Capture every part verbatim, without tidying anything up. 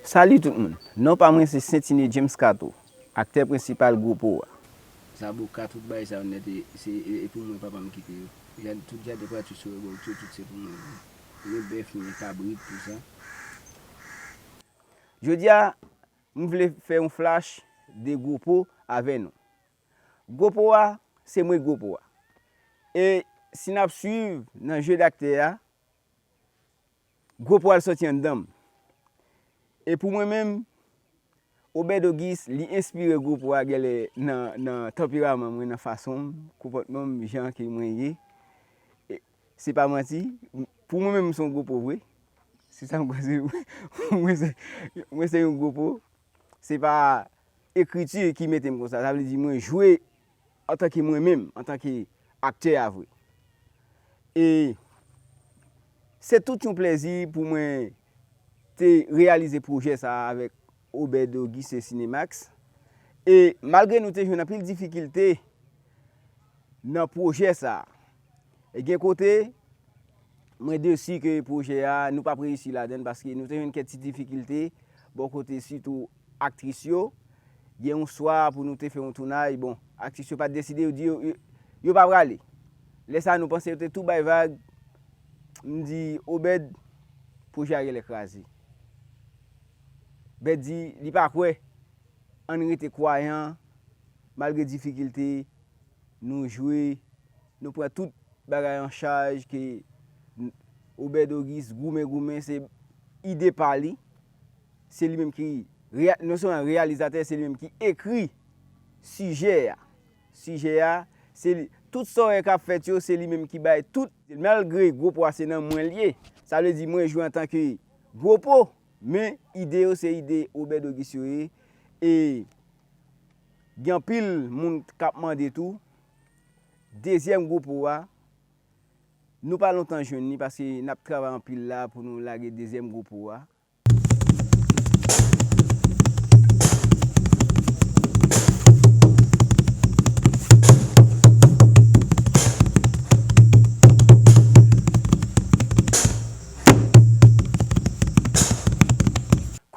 Salut tout moun. Non pa mwen se Sentine James Cato, aktè prensipal Gwopo a. Zaboka, tout bagay sa yo nèt, e, se, e, e pou mwen papa m kite yo. Jan, tout jaden pati sou rewòlt yo, tout se pou mwen. Gen bèf, gen kabrit, tout sa. Jodi a, m vle fè yon flash de Gwopo avè nou. Gwopo a, se mwen Gwopo a. E si n ap swiv nan je daktè a, Gwopo a l sòti anndan m. E pou mwen menm, Obed Auguste, li enspire Gwopo a genlè nan, nan tanperaman mwen, nan fason m, konpòtman m, jan ke mwen ye. E se pa manti, pou mwen menm, m se yon Gwopo vre. Se sa m panse. Mwen se, mwen se yon Gwopo. Se pa ekriti ki mete m konsa. Sa vle di mwen jwe antanke mwen menm, antanke aktè a vre. E se tout yon plèzi pou mwen te reyalize pwojè sa a avèk Obed Auguste e Cinemax. E malgre nou te jwenn anpil difikilte nan pwojè sa a, e gen kote, mwen desi ke pwojè a, nou p ap reyisi ladan l paske nou te jwenn kèk ti difikilte bò kote sitou aktris yo. Gen yon swa pou nou te fè yon tounaj, bon, aktris yo pa t deside, yo di yo, yo, yo pa prale. Lè sa a, nou panse yo te tou bay vag. M di, Obed, pwojè a genlè kraze. Obed di, li pa kwè. Ann rete kwayan, malgre difikilte, nou jwe, nou pran tout bagay an chaj ke n-, Obed Auguste goumen, goumen, se ide pa li. Se li menm ki reya-, non sèlman reyalizatè, se li menm ki ekri sijè a. Sijè a, se li, tout sa w wè k ap fèt yo, se li menm ki bay tout. Malgre Gwopo a se nan mwen l ye, sa vle di mwen jwe antanke Gwopo, men ide yo se ide Obed Auguste yo ye. E gen anpil moun k ap mande tou, dezyèm Gwopo a, nou pa lontan jwenn li paske n ap travay anpil la pou nou lage dezyèm Gwopo a.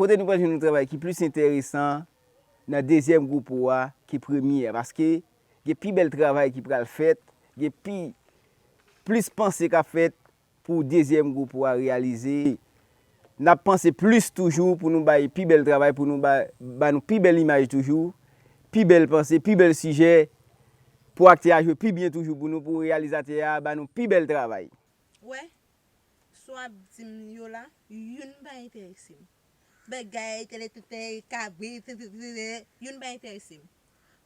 Kote nou pral jwenn yon travay ki plis enteresan nan dezyèm Gwopo a ke premye a, paske gen pi bèl travay ki pral fèt, gen pi, plis panse k ap fèt pou dezyèm Gwopo a reyalize. N ap panse plis toujou pou nou bay pi bèl travay, pou nou ba, ba nou pi bèl imaj toujou, pi bèl panse, pi bèl sijè, pou aktè a jwe pi byen toujou pou nou, pou reyalizatè a ba nou pi bèl travay. Wè, sa w ap di m yo la, youn pa enterese m. Bagay, tèlè tètè, kabrit, tètè, youn pa enterese m.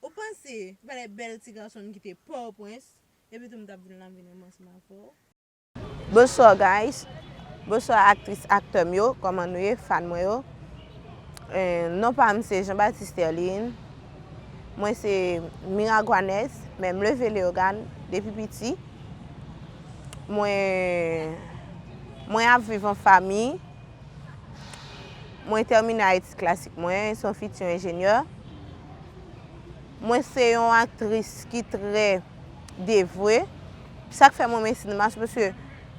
Ou panse valè bèl ti gason m kite Pòtoprens, epi tou m t ap vin la m vin ansanm avè w? Bonsoir guys. Bonsoir aktris, aktè m yo, kòman nou ye, fan mwen yo? Eh, non pa m se Jean Baptiste Sterline. Mwen se Miragwanèz, men m leve Leyogàn depi piti. Mwen, mwen ap viv an fanmi. Mwen tèmine etid klasik mwen, se yon fiti enjenyè. Mwen se yon aktris ki trè devwe. Sa k fè mwen renmen sinema, se paske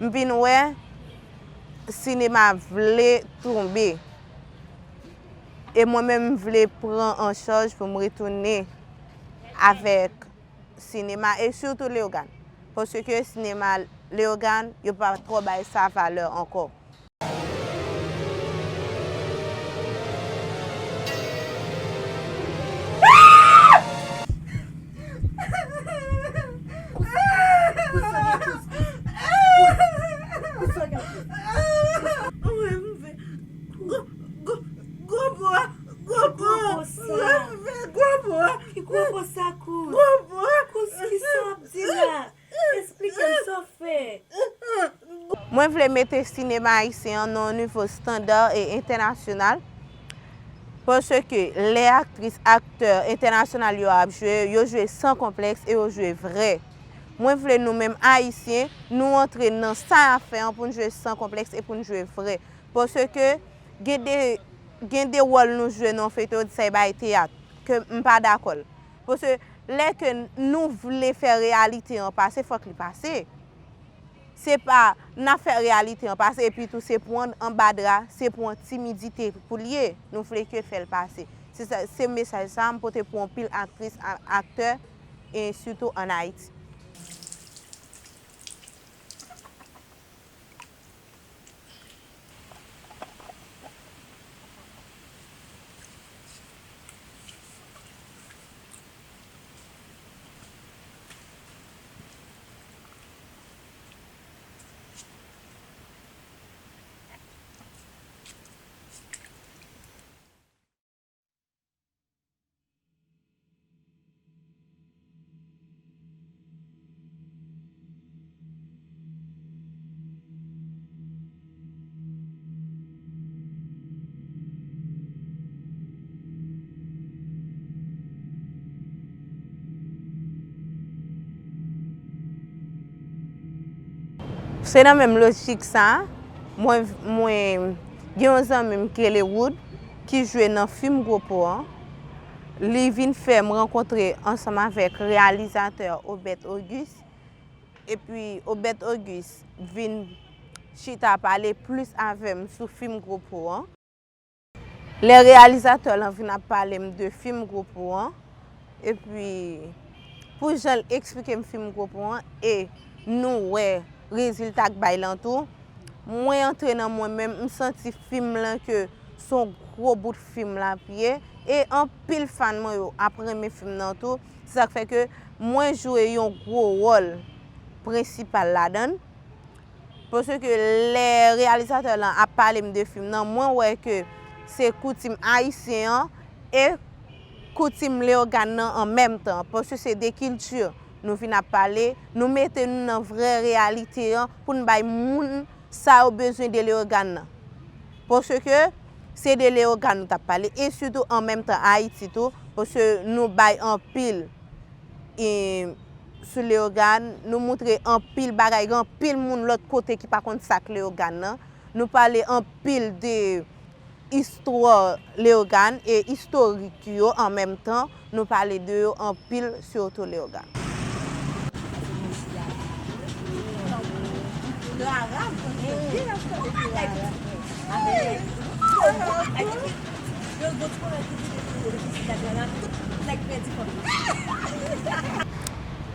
m vin wè sinema vle tonbe. E mwen menm, m vle pran an chaj pou m retounen avèk sinema e sitou Leyogàn. Paske sinema Leyogàn, yo pa twò bay sa valè ankò. Gwo, gwo, gwo po a, gwo po a. Gwo po sa. Mwen fè gwo po a. Ki gwo po sa, Kouz? Gwo po a. Kouz, ki sa w ap di la? Esplike m sa w fè. Mwen vle mete sinema ayisyen an nan yon nivo estanda e entènasyonal. Paske lè aktris, aktè entènasyonal yo ap jwe, yo jwe san konplèks e yo jwe vrè. Mwen vle nou menm ayisyen, nou antre nan sa y ap fè an pou n jwe san konplèks e pou n jwe vrè. Paske gen de, gen de wòl nou jwe nan feyton, yo di sa e bay teyat, ke m pa dakò l. Paske lè ke nou vle fè reyalite an pase, fòk li pase. Se pa n ap fè reyalite an pase, epi tou se pran anba dra, se pran timidite pou l ye, nou vle ke fè l pase. Se sa, se mesaj sa a m pote pou anpil aktris, a-, aktè, e sitou ann Ayiti. Se nan menm lojik sa, mwen, mwen gen yon zanmi m Kelly Wood ki jwe nan fim Gwo Po an. Li vin fè m rankontre ansanm avèk reyalizatè Obert Auguste. Epi Obert Auguste vin chita pale plis avè m sou fim Gwo Po an. Lè reyalizatè lan vin ap pale m de fim Gwo Po an, epi pou jan l eksplike m fim Gwo Po an, e nou wè rezilta k bay lan tou, mwen antre nan mwen menm, m santi fim lan ke s on gwo bout fim l ap ye, e anpil fan mwen yo ap renmen fim nan tou. Se sa k fè ke mwen jwe yon gwo wòl prensipal ladan l. Paske lè reyalizatè lan ap pale m de fim nan, mwen wè ke se koutim ayisyen an e koutim Leyogàn nan an menm tan. Paske se de kilti nou vin ap pale, nou mete nou nan vrè reyalite an pou n bay moun sa yo bezwen de Leyogàn nan. Paske se de Leyogàn nou t ap pale, e sitou an menm tan Ayiti tou, paske nou bay anpil e, sou Leyogàn, nou moutre anpil bagay, gen anpil moun lòt kote ki pa konn sa k Leyogàn nan. Nou pale anpil de istwa Leyogàn e istorik yo an menm tan. Nou pale de yo anpil, sitou Leyogàn.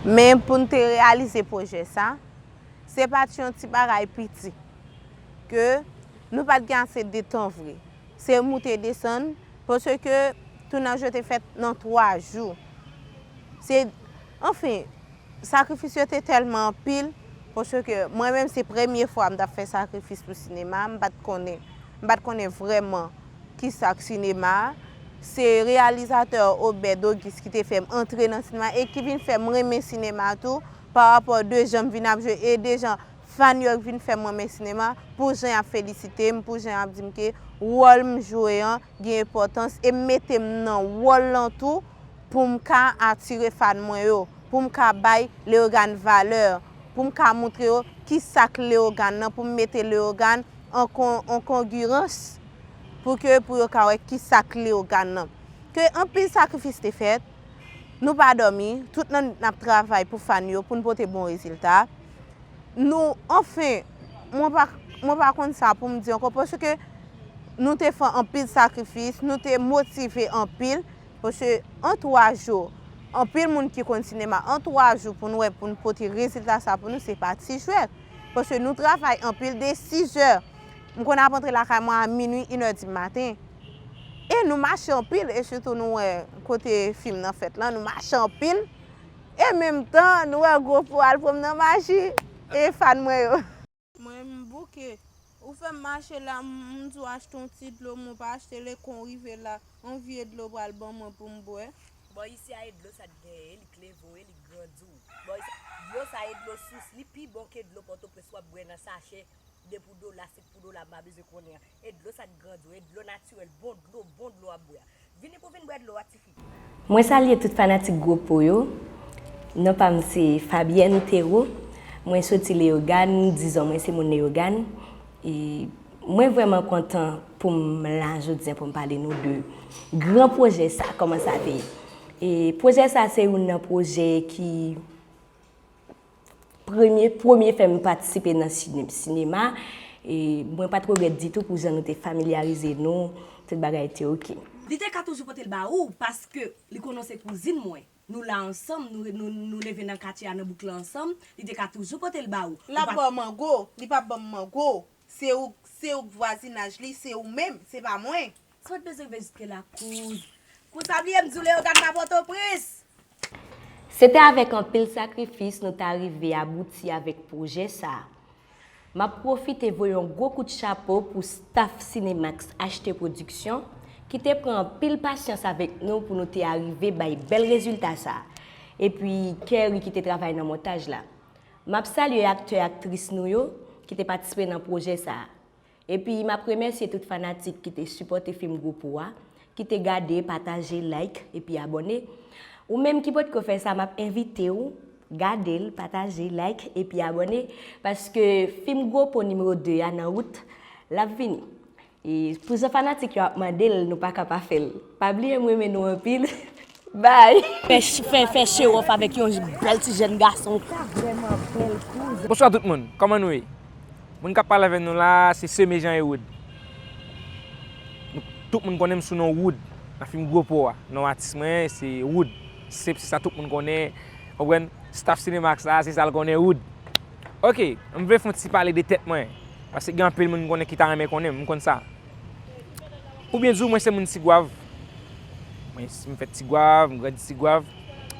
Men pou n te reyalize pwojè sa, se pa t yon ti bagay piti, ke nou pa t gen ase de tan vre. Se moute desann, paske tounaj yo te fèt nan twa jou. Se, anfen, sakrifis yo te tèlman anpil, paske mwen menm se premye fwa m t ap fè sakrifis pou sinema, m pa t konnen, m pa t konnen vrèman kisa k sinema. Se reyalizatè Obed Auguste ki te fè m antre nan sinema e ki vin fè m renmen sinema tou, pa rapò de jan m vin ap jwe e de jan fan yo vin fè m renmen sinema, pou jan y ap felisite m, pou jan y ap di m ke wòl m jwe an gen enpòtans e m mete m nan wòl lan tou pou m ka atire fan mwen yo, pou m ka bay Leyogàn valè, pou m ka moutre yo kisa k Leyogàn nan, pou m mete Leyogàn an kon-, an kongirans pou ke, pou yo ka wè kisa k Leyogàn nan. Ke anpil sakrifis te fèt, nou pa dòmi, tout nan n ap travay pou fan yo, pou n pote bon rezilta. Nou, anfen, mwen pa, mwen pa konn sa pou m di ankò, paske nou te fè anpil sakrifis, nou te motive anpil, paske an twa jou, anpil moun ki konn sinema, an twa jou pou n wè, pou n pote rezilta sa pou nou, se pa ti jwèt. Paske nou travay anpil de sizè. M konn ap antre lakay mwen a minwi, inè di maten. E nou mache anpil, e sitou nou wè kote fim nan fèt lan, nou mache anpil. E menm tan, nou wè Gwo Po al pran m nan maji, e fan mwen yo. Mwen, m bouke. Ou fè m mache la, m, m di w achte yon ti dlo, mwen pa achte l, e kon rive la, yon vye dlo pral ban mwen pou m bwè. Bò isi a, e dlo sa t genyen, e li kleve w, e li grandi w. Bò isi a, dlo sa e dlo sous, li pi bon ke dlo Pòtoprens w ap bwè nan sachè, de pou dola, senk pou dola, m pa bezwen konnen an. E dlo sa t grandi w, e dlo natirèl, bon dlo, bon dlo w ap bwè a. Vini pou vin bwè dlo a, tifi. Mwen salye tout fanatik Gwo Po yo. Non pa m se Fabienne Théreau. Mwen soti Leyogàn, dizon mwen se moun Leyogàn. E mwen vrèman kontan pou m la jodi a pou m pale nou de gran pwojè sa, kòman sa te ye. E pwojè sa se youn nan pwojè ki Premye, premye fè m patisipe nan sine-, sinema, e mwen pa t regrèt ditou pou jan nou te familyarize nou, tout bagay te oke. Li te ka toujou pote l ba ou, paske li konnen w se kouzin mwen. Nou la ansanm, nou, nou, nou leve nan katye a, nan bouk la ansanm, li te ka toujou pote l ba ou. L ap ba w mango, li p ap ban m mango. Se ou, se ou k vwazinaj li, se ou menm, se pa mwen. Sa w t bezwen rive jiske la, kouz? Kouz pa bliye m di w Leyogàn pa Pòtoprens! Se te avèk anpil sakrifis nou ta rive abouti avèk pwojè sa a. M ap pwofite voye yon gwo kout chapo pou staff Cinemax H T Production ki te pran anpil pasyans avèk nou pou nou te arive bay bèl rezilta sa a. Epi Kerry ki te travay nan montaj la. M ap salye aktè, aktris nou yo ki te patisipe nan pwojè sa a. Epi m ap remèsye tout fanatik ki te sipòte fim Gwo Po a, ki te gade, pataje, like, epi abòne. Ou menm ki potko fè sa, m ap envite w gade l, pataje, like, epi abòne, paske fim Gwo Po nimewo de a nan wout, l ap vini. E pou jan fanatik yo ap mande l, nou pa ka pa fè l. Pa bliye m renmen nou anpil. Bye! Fè, fè, fè show off avèk yon bèl ti jèn gason. Sa vrèman bèl kouz. Bonswa tout moun, kòman nou ye? Moun k ap pale avè nou la, se Seme Jean Ewood. Nou, tout moun konnen m sou non Wood, nan fim Gwo Po a. Non atis mwen, se Wood. Se, se sa tout moun konnen, konprann? Staff Cinemax la, se sa l konnen, Wood. Oke, m vle fè yon ti pale de tèt mwen. Paske gen anpil moun m konnen ki ta renmen konnen m, m konn sa. Pou byen di w, mwen se moun Tigwav. Mwen, m fèt Tigwav, m grandi Tigwav.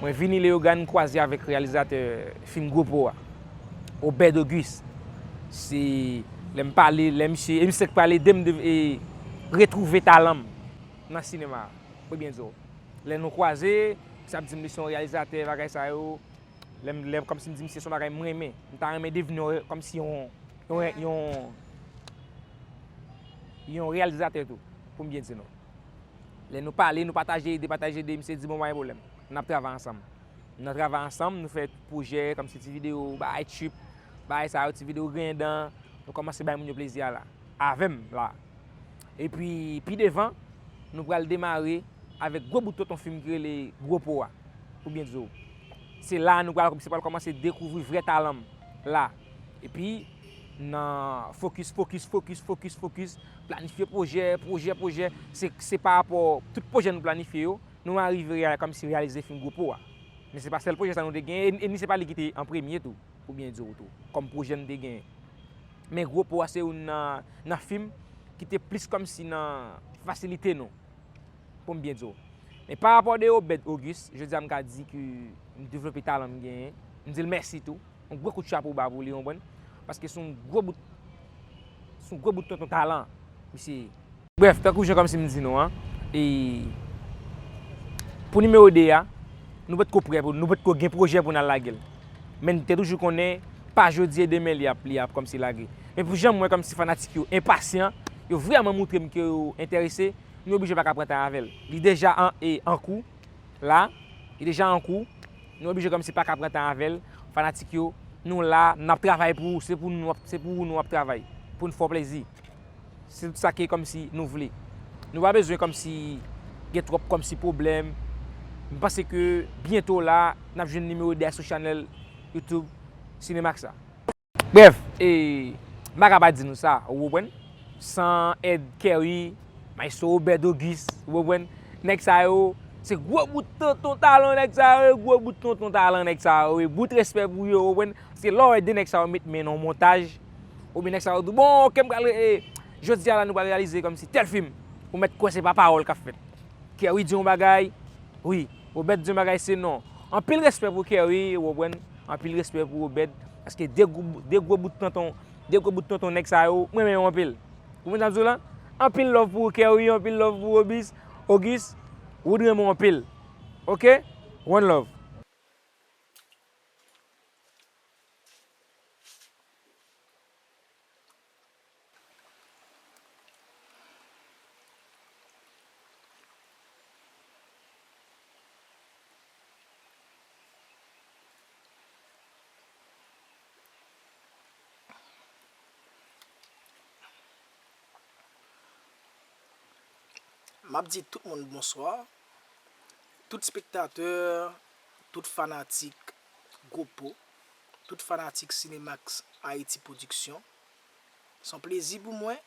Mwen vini Leyogàn, m kwaze avèk reyalizatè fim Gwo Po a, Obed Auguste. Se lè m pale, lè misye, e misye k pale de m, de, e, retwouve talan m nan sinema a. Pou byen di w. Lè nou kwaze, misye ap di m li se yon reyalizatè, bagay sa yo. Lè m, lè m, kòmsi m di misye se yon bagay m renmen. M ta renmen devni yon, kòmsi yon, yon, yon, yon reyalizatè tou, pou m byen di nou. Lè nou pale, nou pataje ide, pataje ide, misye di, "Bon, pa gen pwoblèm. N ap travay ansanm." Nou travay ansanm, nou fè pwojè, kòmsi ti videyo, bagay trip, bagay sa yo, ti videyo griyen dan, nou kòmanse bay moun yo plezi a la. Avè m la. Epi, pi devan, nou pral demare avèk gwo bout tonton fim ki rele Gwo Po a, pou byen di w. Se la nou pral, se pral kòmanse dekouvri vrè talan m la. Epi, nan fokis, fokis, fokis, fokis, fokis, planifye pwojè, pwojè, pwojè, se, se pa rapò tout pwojè nou planifye yo, nou arive reyal-, kòmsi reyalize fim Gwo Po a. Men se pa sèl pwojè sa nou te genyen, e, e ni se pa li ki te an premye tou, pou byen di w tou, kòm pwojè nou te genyen. Men Gwo Po a se youn nan, nan fim ki te plis kòmsi nan fasilite nou, pou m byen di w. Men pa rapò de Obed Auguste, jodi a m ka di ke m devlope talan m genyen. M di l mèsi tou. Yon gwo kout chapo ba pou li, w konprann? Paske se yon gwo bout, se yon gwo bout tonton talan, misye ye. Brèf, tankou jan kòmsi m di nou an, e pou nimewo de a, nou potko prè pou, nou potko gen pwojè pou n al lage l. Men n te toujou konnen, pa jodi e demen li ap, li ap kòmsi lage. Men pou jan m wè kòmsi fanatik yo enpasyan, yo vrèman moutre m ke yo enterese, nou oblije pa ka pran tan avè l. Li deja an, e, an kou, la, li deja an kou, nou oblije kòmsi pa ka pran tan avè l. Fanatik yo, nou la, n ap travay pou ou, se pou nou, se pou ou nou ap travay, pou n fè w plezi. Se tout sa ke kòmsi nou vle. Nou pa bezwen kòmsi gen twòp kòmsi pwoblèm. M panse ke byento la, n ap jwenn nimewo de a sou chanèl YouTube Cinemax la. Brèf, e, m pa ka pa di nou sa, ou konprann? San èd Kerry, Maestro Obed Auguste, ou konprann? Nèg sa yo, se gwo bout tonton talan nèg sa yo, gwo bout tonton talan nèg sa yo, e bout respè pou yo, ou konprann? Paske lè w wè de nèg sa yo met men nan yon montaj, oubyen nèg sa yo di, "Bon, oke, m pral, e, jodi a la, nou pral reyalize kòmsi tèl fim." Ou mèt kwè se pa pawòl k ap fèt. Kerry di yon bagay, wi. Obed di yon bagay, se non. Anpil respè pou Kerry, ou konprann? Anpil respè pou Obed. Paske de gwo, de gwo bout tonton, de gwo bout tonton nèg sa yo, mwen renmen yo anpil. Ou konprann sa m di w la? Anpil love pou Kerry, anpil love pou Obis, Auguste, Wood renmen w anpil. Oke? One love. M ap di tout moun bonswa, tout spektatè, tout fanatik Gwo Po, tout fanatik Cinemax Haïti Production. Se yon plezi pou mwen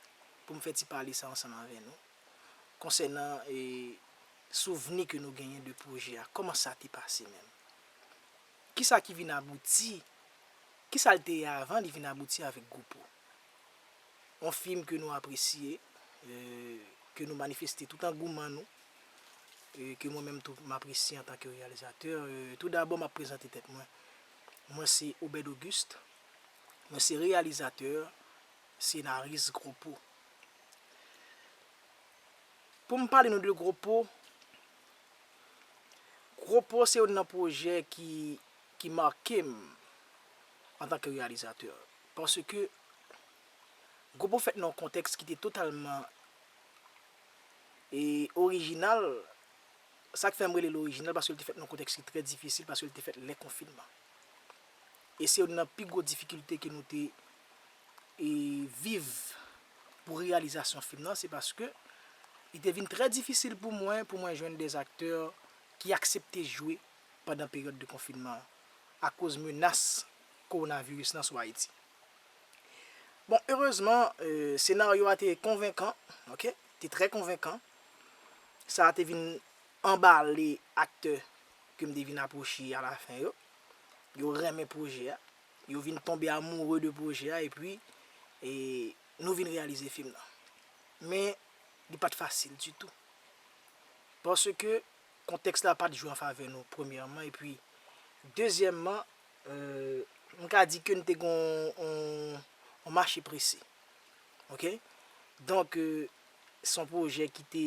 pou m fè ti pale sa ansanm avè nou konsènan e, souvni ke nou genyen de pwojè a. Kòman sa te pase menm? Kisa ki vin abouti? Kisa l te ye avan li vin abouti avèk Gwopo? Yon fim ke nou apresye, e, ke nou manifeste tout angouman nou, e, ke mwen menm tou m apresye antanke reyalizatè. E, tou dabò, m ap prezante tèt mwen. Mwen se Obed Auguste. Mwen se reyalizatè, senaris Gwopo. Pou m pale nou de Gwopo, Gwopo se youn nan pwojè ki, ki make m antanke reyalizatè. Paske Gwopo fèt nan yon kontèks ki te totalman e, orijinal. Sa k fè m rele l orijinal, paske l te fèt nan yon kontèks ki trè difisil, paske l te fèt lè konfinman. E se youn nan pi gwo difikilte ke nou te e, viv pou reyalizasyon fim nan, se paske li te vin trè difisil pou mwen, pou mwen jwenn de aktè ki aksepte jwe pandan peryòd de konfinman an, akoz menas kowonaviris lan sou Ayiti. Bon, erezman, e, senaryo a te konvenkan, oke? Te trè konvenkan. Sa te vin anbale aktè ke m te vin apwoche alafen yo. Yo renmen pwojè a. Yo vin tonbe amoure de pwojè a, epi, e, nou vin reyalize fim nan. Men, li pa t fasil ditou. Paske kontèks la pa t jwe an favè nou, premyèman, epi, dezyèmman, e, m ka di ke n te gen yon, yon, yon mache prese. Oke? Donk, e, se yon pwojè ki te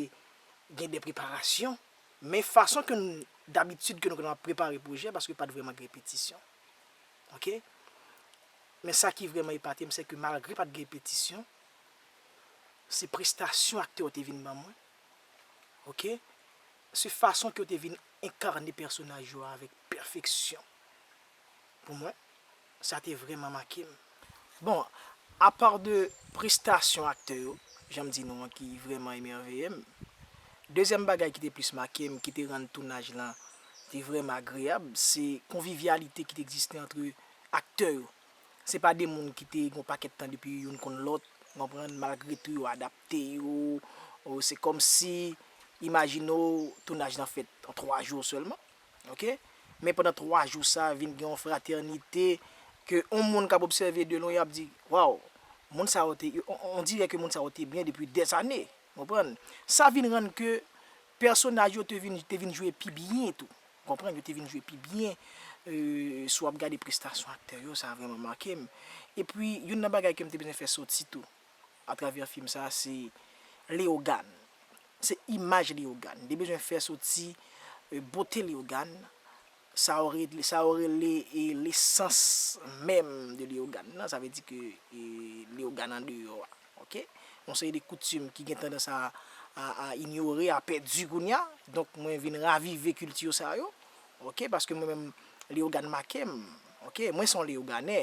gen de preparasyon, men fason ke n, dabitid ke nou konn ap prepare pwojè, paske pa t vrèman gen repetisyon. Oke? Men sa ki vrèman epate m, se ke malgre pa t gen repetisyon, se prestasyon aktè yo te vin ban mwen. Oke? Se fason ke yo te vin enkane pèsonaj yo a avèk pèfeksyon. Pou mwen, sa te vrèman make m. Bon, apa de prestasyon aktè yo, jan m di nou an, ki vrèman emèveye m, dezyèm bagay ki te plis make m, ki te rann tounaj lan te vrèman agreyab, se konvivyalite ki te egziste ant aktè yo. Se pa de moun ki te gen yon pakèt tan depi youn konn lòt, w konprann, malgre tou yo adapte yo, o, se kòmsi, imajine w, tounaj lan fèt an twa jou sèlman, oke? Men pandan twa jou sa, vin gen yon fratènite ke yon moun k ap obsève de lwen, y ap di, waw, moun sa yo te, on, on dirè ke moun sa yo te byen depi dèzane, w konprann? Sa vin rann ke pèsonaj yo te vin, te vin jwe pi byen tou. Konprann, yo te vin jwe pi byen, e, si w ap gade prestasyon aktè yo, sa vrèman make m. Epi, youn nan bagay ke m te bezwen fè soti tou, atravè fim sa, se Leyogàn. Se imaj Leyogàn. M te bezwen fè soti, e, bote Leyogàn, sa yo rele, sa yo rele, e, lesans menm de Leyogàn nan, sa vle di ke, e, Leyogàn andeyò a. Oke? Yon seri de koutim ki gen tandans a, a, a inyore, a pèdi kounye a. Donk, mwen vin ravive kilti sa yo. Oke? Paske mwen menm, Leyogàn make m. Oke? Mwen se yon Leyoganè.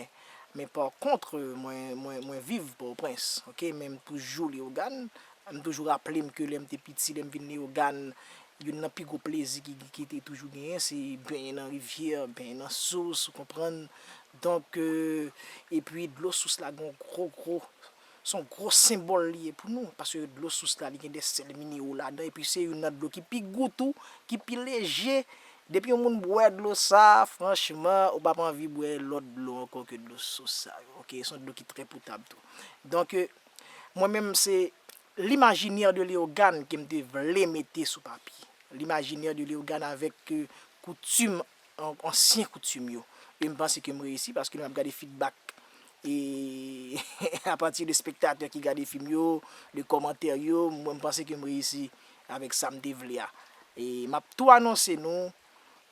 Men pa kont, mwen, mwen, mwen viv Pòtoprens. Oke? Men m toujou Leyogàn. M toujou raple m ke lè m te piti, lè m vin Leyogàn, youn nan pi gwo plezi ki, ki te toujou genyen, se benyen nan rivyè, benyen nan sous, ou konprann? Donk, e, epi dlo sous la gen yon gwo, gwo, se yon gwo senbòl li ye pou nou, paske dlo sous la, li gen de sèl minero ladan, epi se youn nan dlo ki pi gou tou, ki pi leje. Depi yon moun bwè dlo sa, franchman, ou p ap anvi bwè lòt dlo ankò ke dlo sous sa yo, oke? Se yon dlo ki trè potab tou. Donk, e, mwen menm, se limajinè de Leyogàn ke m te vle mete sou papye. Limajinè de Leyogàn avèk, e, koutim, an-, ansyen koutim yo. E m panse ke m reyisi paske lè m ap gade feedback e apati de espektatè ki gade fim yo, de kòmantè yo, mwen m panse ke m reyisi avèk sa m te vle a. E m ap tou anonse nou,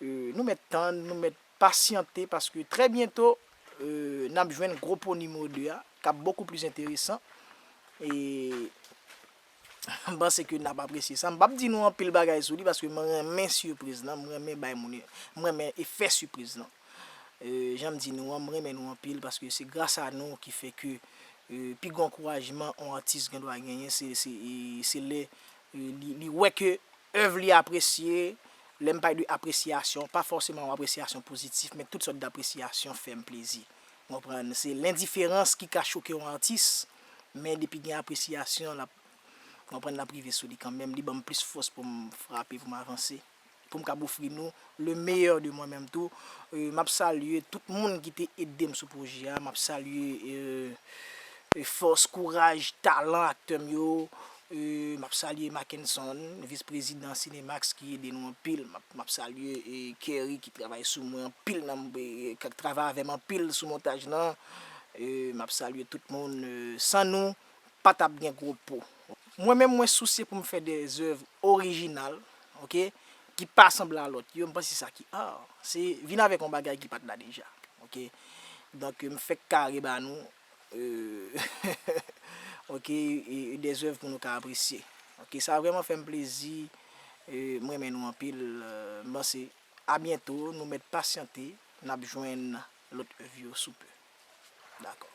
e, nou mèt tann, nou mèt pasyante paske trè byento, e, n ap jwenn Gwopo nimewo de a, k ap bokou plis enteresan. E m panse ke n ap apresye sa. M p ap di nou anpil bagay sou li paske mwen renmen sipriz lan, mwen renmen bay moun, mwen renmen efè sipriz lan. E, jan m di nou an, mwen renmen nou anpil paske se gras a nou ki fè ke, e, pi gwo ankourajman yon atis gen dwa genyen, se, se, e, se lè, e, li, li wè ke èv li apresye, Lè m pale de apresyasyon, pa fòseman yon apresyasyon pozitif, men tout sòt dapresyasyon fè m plezi. Konprann? Se lendiferans ki ka choke yon atis, men depi gen apresyasyon, l ap, konprann, l ap rive sou li kanmenm. Li ban m plis fòs pou m frape, pou m avanse, pou m kab ofri nou le meilleur de mwen menm tou. E, m ap salye tout moun ki te ede m sou pwojè a. M ap salye, e, e, fòs, kouraj, talan aktè m yo. E, m ap salye Mackenson, vis prezidan Cinemax, ki ede nou anpil. M ap, m ap salye, e, Kerry, ki travay sou mwen anpil, nan, e, k ap travay avè m anpil sou montaj lan. E, m ap salye tout moun. E, san nou, pa t ap gen Gwo Po. Mwen menm, mwen sousye pou m fè de zèv orijinal, oke, ki pa sanble a lòt yo. M panse sa ki, ah, se vin avèk yon bagay ki pa t la deja, oke. Donk, m fèk kare ba nou, e, oke, e, e de zèv pou nou ka apresye. Oke, sa vrèman fè m plezi. E, m renmen nou anpil. E, m panse, a byento, nou mèt pasyante, n ap jwenn lòt èv yo sou pe. Dakò.